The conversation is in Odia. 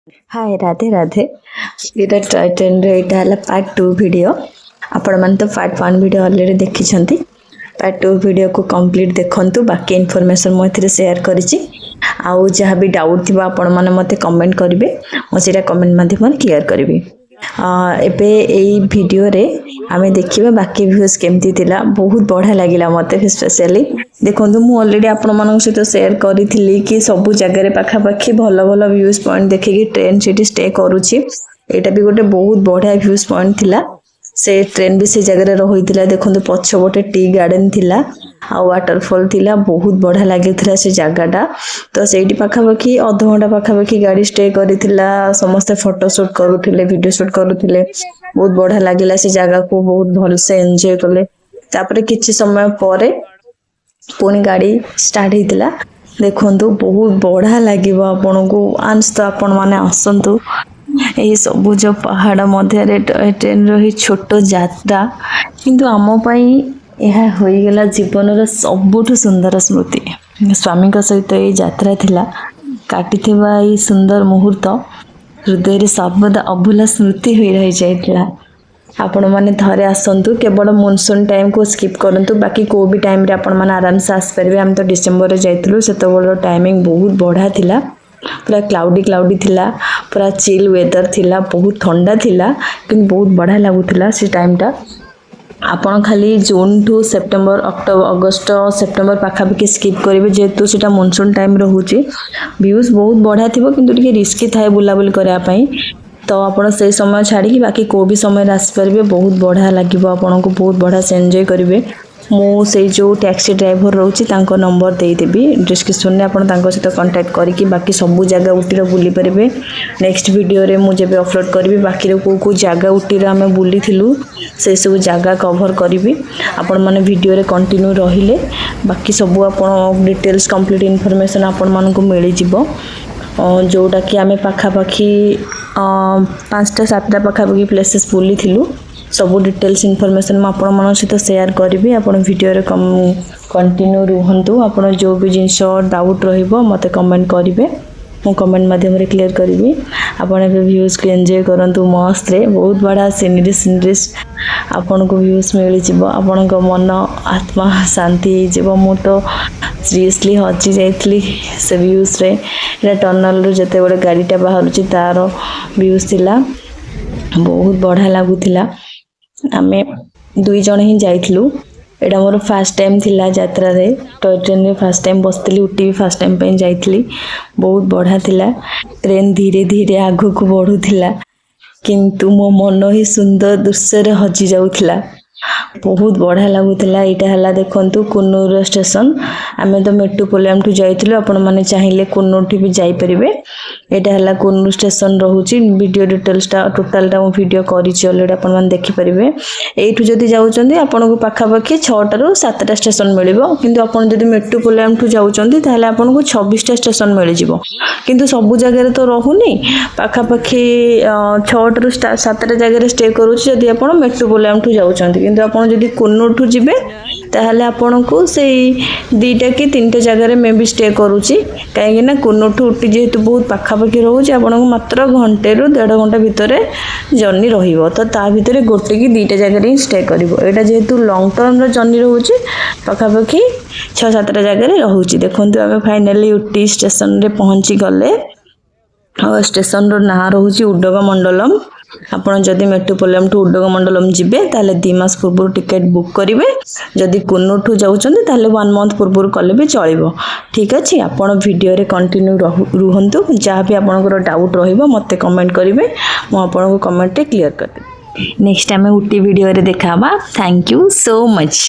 ହାଏ, ରାଧେ ରାଧେ। ଏଇଟା ଟୟ ଟ୍ରେନ୍ର, ଏଇଟା ହେଲା ପାର୍ଟ 2 ଭିଡ଼ିଓ। ଆପଣମାନେ ତ ପାର୍ଟ 1 ଭିଡ଼ିଓ ଅଲରେଡ଼ି ଦେଖିଛନ୍ତି। ପାର୍ଟ 2 ଭିଡ଼ିଓକୁ କମ୍ପ୍ଲିଟ୍ ଦେଖନ୍ତୁ। ବାକି ଇନଫର୍ମେସନ୍ ମୁଁ ଏଥିରେ ସେୟାର କରିଛି। ଆଉ ଯାହା ବି ଡାଉଟ୍ ଥିବ, ଆପଣମାନେ ମୋତେ କମେଣ୍ଟ କରିବେ, ମୁଁ ସେଇଟା କମେଣ୍ଟ ମାଧ୍ୟମରେ କ୍ଲିୟର କରିବି। ଏବେ ଏଇ ଭିଡ଼ିଓରେ ଆମେ ଦେଖିବା ବାକି ଭ୍ୟୁଜ୍ କେମିତି ଥିଲା। ବହୁତ ବଢ଼ିଆ ଲାଗିଲା ମୋତେ ସ୍ପେଶିଆଲି। ଦେଖନ୍ତୁ, ମୁଁ ଅଲରେଡ଼ି ଆପଣମାନଙ୍କ ସହିତ ସେୟାର କରିଥିଲି କି ସବୁ ଜାଗାରେ ପାଖାପାଖି ଭଲ ଭଲ ଭ୍ୟୁଜ୍ ପଏଣ୍ଟ ଦେଖିକି ଟ୍ରେନ୍ ସେଠି ଷ୍ଟେ କରୁଛି। ଏଇଟା ବି ଗୋଟେ ବହୁତ ବଢ଼ିଆ ଭ୍ୟୁଜ୍ ପଏଣ୍ଟ ଥିଲା। ସେ ଟ୍ରେନ୍ ବି ସେ ଜାଗାରେ ରହିଥିଲା। ଦେଖନ୍ତୁ, ପଛପଟେ ଟି ଗାର୍ଡେନ୍ ଥିଲା ଆଉ ୱାଟରଫଲ୍ ଥିଲା। ବହୁତ ବଢ଼ିଆ ଲାଗୁଥିଲା ସେ ଜାଗାଟା। ତ ସେଇଠି ପାଖାପାଖି ଅଧଘଣ୍ଟା ପାଖାପାଖି ଗାଡ଼ି ଷ୍ଟେ କରିଥିଲା। ସମସ୍ତେ ଫଟୋ ସୁଟ୍ କରୁଥିଲେ, ଭିଡ଼ିଓ ସୁଟ୍ କରୁଥିଲେ। ବହୁତ ବଢ଼ିଆ ଲାଗିଲା ସେ ଜାଗାକୁ, ବହୁତ ଭଲସେ ଏନ୍ଜୟ କଲେ। ତାପରେ କିଛି ସମୟ ପରେ ପୁଣି ଗାଡ଼ି ଷ୍ଟାର୍ଟ ହେଇଥିଲା। ଦେଖନ୍ତୁ, ବହୁତ ବଢ଼ିଆ ଲାଗିବ ଆପଣଙ୍କୁ। ୱାନ୍ସ ତ ଆପଣମାନେ ଆସନ୍ତୁ। ଏହି ସବୁଜ ପାହାଡ଼ ମଧ୍ୟରେ ଟୟ ଟ୍ରେନ୍ର ଏହି ଛୋଟ ଯାତ୍ରା, କିନ୍ତୁ ଆମ ପାଇଁ ଏହା ହୋଇଗଲା ଜୀବନର ସବୁଠୁ ସୁନ୍ଦର ସ୍ମୃତି। ସ୍ୱାମୀଙ୍କ ସହିତ ଏଇ ଯାତ୍ରା ଥିଲା। କାଟିଥିବା ଏଇ ସୁନ୍ଦର ମୁହୂର୍ତ୍ତ ହୃଦୟରେ ସର୍ବଦା ଅଭୁଲା ସ୍ମୃତି ହୋଇ ରହିଯାଇଥିଲା। ଆପଣମାନେ ଥରେ ଆସନ୍ତୁ। କେବଳ ମନସୁନ୍ ଟାଇମ୍କୁ ସ୍କିପ୍ କରନ୍ତୁ, ବାକି କେଉଁ ବି ଟାଇମ୍ରେ ଆପଣମାନେ ଆରାମସେ ଆସିପାରିବେ। ଆମେ ତ ଡିସେମ୍ବରରେ ଯାଇଥିଲୁ। ସେତେବେଳର ଟାଇମିଂ ବହୁତ ବଢ଼ିଆ ଥିଲା। ପୁରା କ୍ଲାଉଡ଼ି କ୍ଲାଉଡ଼ି ଥିଲା, ପୁରା ଚିଲ୍ ୱେଦର୍ ଥିଲା, ବହୁତ ଥଣ୍ଡା ଥିଲା, କିନ୍ତୁ ବହୁତ ବଢ଼ିଆ ଲାଗୁଥିଲା ସେ ଟାଇମ୍ଟା। ଆପଣ ଖାଲି ଜୁନ୍ଠୁ ସେପ୍ଟେମ୍ବର, ଅକ୍ଟୋବର, ଅଗଷ୍ଟ, ସେପ୍ଟେମ୍ବର ପାଖାପାଖି ସ୍କିପ୍ କରିବେ, ଯେହେତୁ ସେଇଟା ମନସୁନ୍ ଟାଇମ୍ ରହୁଛି। ଭ୍ୟୁଜ୍ ବହୁତ ବଢ଼ିଆ ଥିବ, କିନ୍ତୁ ଟିକେ ରିସ୍କି ଥାଏ ବୁଲାବୁଲି କରିବା ପାଇଁ। ତ ଆପଣ ସେଇ ସମୟ ଛାଡ଼ିକି ବାକି କେଉଁ ବି ସମୟରେ ଆସିପାରିବେ। ବହୁତ ବଢ଼ିଆ ଲାଗିବ ଆପଣଙ୍କୁ, ବହୁତ ବଢ଼ିଆ ସେ ଏନ୍ଜୟ କରିବେ। ମୁଁ ସେଇ ଯେଉଁ ଟ୍ୟାକ୍ସି ଡ୍ରାଇଭର ରହୁଛି, ତାଙ୍କ ନମ୍ବର ଦେଇଦେବି ଡିସ୍କ୍ରିପ୍ସନ୍ରେ। ଆପଣ ତାଙ୍କ ସହିତ କଣ୍ଟାକ୍ଟ କରିକି ବାକି ସବୁ ଜାଗା ଉଟିର ବୁଲି ପାରିବେ। ନେକ୍ସଟ ଭିଡ଼ିଓରେ ମୁଁ ଯେବେ ଅପଲୋଡ଼ କରିବି, ବାକିର କେଉଁ କେଉଁ ଜାଗା ଉଟିର ଆମେ ବୁଲିଥିଲୁ, ସେସବୁ ଜାଗା କଭର୍ କରିବି। ଆପଣମାନେ ଭିଡ଼ିଓରେ କଣ୍ଟିନ୍ୟୁ ରହିଲେ ବାକି ସବୁ ଆପଣ ଡିଟେଲ୍ସ, କମ୍ପ୍ଲିଟ୍ ଇନଫର୍ମେସନ୍ ଆପଣମାନଙ୍କୁ ମିଳିଯିବ। ଯେଉଁଟାକି ଆମେ ପାଖାପାଖି 5ଟା 7ଟା ପାଖାପାଖି ପ୍ଲେସେସ୍ ବୁଲିଥିଲୁ। ସବୁ ଡିଟେଲ୍ସ ଇନଫର୍ମେସନ୍ ମୁଁ ଆପଣମାନଙ୍କ ସହିତ ସେୟାର କରିବି। ଆପଣ ଭିଡ଼ିଓରେ କଣ୍ଟିନ୍ୟୁ ରୁହନ୍ତୁ। ଆପଣ ଯେଉଁ ବି ଜିନିଷ ଡାଉଟ୍ ରହିବ, ମୋତେ କମେଣ୍ଟ କରିବେ, ମୁଁ କମେଣ୍ଟ ମାଧ୍ୟମରେ କ୍ଲିୟର କରିବି। ଆପଣ ଏବେ ଭ୍ୟୁଜ୍କୁ ଏନ୍ଜୟ କରନ୍ତୁ ମସ୍ତରେ। ବହୁତ ବଢ଼ିଆ ସିନେରୀ ସିନେରିସ୍ ଆପଣଙ୍କୁ ଭ୍ୟୁଜ୍ ମିଳିଯିବ। ଆପଣଙ୍କ ମନ ଆତ୍ମା ଶାନ୍ତି ହେଇଯିବ। ମୁଁ ତ ସିରିୟସଲି ହଜି ଯାଇଥିଲି ସେ ଭ୍ୟୁଜ୍ରେ। ଏଇଟା ଟନଲରୁ ଯେତେବେଳେ ଗାଡ଼ିଟା ବାହାରୁଛି, ତାର ଭ୍ୟୁଜ୍ ଥିଲା। ବହୁତ ବଢ଼ିଆ ଲାଗୁଥିଲା। ଆମେ ଦୁଇ ଜଣ ହିଁ ଯାଇଥିଲୁ। ଏଇଟା ମୋର ଫାର୍ଷ୍ଟ ଟାଇମ୍ ଥିଲା ଯାତ୍ରାରେ। ଟୟ ଟ୍ରେନ୍ରେ ଫାର୍ଷ୍ଟ ଟାଇମ୍ ବସିଥିଲି। ଉଟି ବି ଫାର୍ଷ୍ଟ ଟାଇମ୍ ପାଇଁ ଯାଇଥିଲି। ବହୁତ ବଢ଼ିଆ ଥିଲା। ଟ୍ରେନ୍ ଧୀରେ ଧୀରେ ଆଗକୁ ବଢ଼ୁଥିଲା, କିନ୍ତୁ ମୋ ମନ ହିଁ ସୁନ୍ଦର ଦୃଶ୍ୟରେ ହଜି ଯାଉଥିଲା। ବହୁତ ବଢ଼ିଆ ଲାଗୁଥିଲା। ଏଇଟା ହେଲା, ଦେଖନ୍ତୁ, କୁନ୍ନୁର ଷ୍ଟେସନ। ଆମେ ତ ମେଟୁପୋଲିୟମଠୁ ଯାଇଥିଲୁ, ଆପଣମାନେ ଚାହିଁଲେ କୁନ୍ନୁରଠୁ ବି ଯାଇପାରିବେ। ଏଇଟା ହେଲା କୁନ୍ନୁର ଷ୍ଟେସନ ରହୁଛି। ଭିଡ଼ିଓ ଡିଟେଲ୍ସଟା, ଟୋଟାଲଟା ମୁଁ ଭିଡ଼ିଓ କରିଛି ଅଲରେଡ଼ି, ଆପଣମାନେ ଦେଖିପାରିବେ। ଏଇଠୁ ଯଦି ଯାଉଛନ୍ତି, ଆପଣଙ୍କୁ ପାଖାପାଖି 6ଟାରୁ 7ଟା ଷ୍ଟେସନ ମିଳିବ। କିନ୍ତୁ ଆପଣ ଯଦି ମେଟୁପୋଲିୟମଠୁ ଯାଉଛନ୍ତି, ତାହେଲେ ଆପଣଙ୍କୁ 26ଟା ଷ୍ଟେସନ ମିଳିଯିବ। କିନ୍ତୁ ସବୁ ଜାଗାରେ ତ ରହୁନି। ପାଖାପାଖି 6ଟାରୁ 7ଟା ଜାଗାରେ ଷ୍ଟେ କରୁଛି ଯଦି ଆପଣ ମେଟୁପୋଲିୟମଠୁ ଯାଉଛନ୍ତି। କିନ୍ତୁ ଆପଣ ଯଦି କୁନ୍ନୁରଠୁ ଯିବେ, ତାହେଲେ ଆପଣଙ୍କୁ ସେଇ 2ଟା କି 3ଟା ଜାଗାରେ ମେ ବି ଷ୍ଟେ କରୁଛି। କାହିଁକି ନା କୁନ୍ନୁରଠୁ ଉଟି ଯେହେତୁ ବହୁତ ପାଖାପାଖି ରହୁଛି, ଆପଣଙ୍କୁ ମାତ୍ର ଘଣ୍ଟେରୁ ଦେଢ଼ ଘଣ୍ଟା ଭିତରେ ଜର୍ଣ୍ଣି ରହିବ। ତ ତା ଭିତରେ ଗୋଟେ କି 2ଟା ଜାଗାରେ ହିଁ ଷ୍ଟେ କରିବ। ଏଇଟା ଯେହେତୁ ଲଙ୍ଗ୍ ଟର୍ମର ଜର୍ଣ୍ଣି ରହୁଛି, ପାଖାପାଖି 6-7ଟା ଜାଗାରେ ରହୁଛି। ଦେଖନ୍ତୁ, ଆମେ ଫାଇନାଲି ଉଟି ଷ୍ଟେସନରେ ପହଞ୍ଚି ଗଲେ। ଆଉ ଷ୍ଟେସନର ନାଁ ରହୁଛି ଉଡଗମଣ୍ଡଲମ। ଆପଣ ଯଦି ମେଟୁପୋଲିୟମଠୁ ଉଡଗମଣ୍ଡଲମ ଯିବେ, ତାହେଲେ 2 ମାସ ପୂର୍ବରୁ ଟିକେଟ୍ ବୁକ୍ କରିବେ। ଯଦି କୁନ୍ନୁରଠୁ ଯାଉଛନ୍ତି, ତାହେଲେ ୱାନ୍ ମନ୍ଥ ପୂର୍ବରୁ କଲେ ବି ଚଳିବ। ଠିକ୍ ଅଛି, ଆପଣ ଭିଡ଼ିଓରେ କଣ୍ଟିନ୍ୟୁ ରୁହନ୍ତୁ। ଯାହା ବି ଆପଣଙ୍କର ଡାଉଟ୍ ରହିବ, ମୋତେ କମେଣ୍ଟ କରିବେ, ମୁଁ ଆପଣଙ୍କୁ କମେଣ୍ଟରେ କ୍ଲିୟର କରିଦେବି। ନେକ୍ସଟ ଆମେ ଉଟି ଭିଡ଼ିଓରେ ଦେଖା ହେବା। Thank you so much.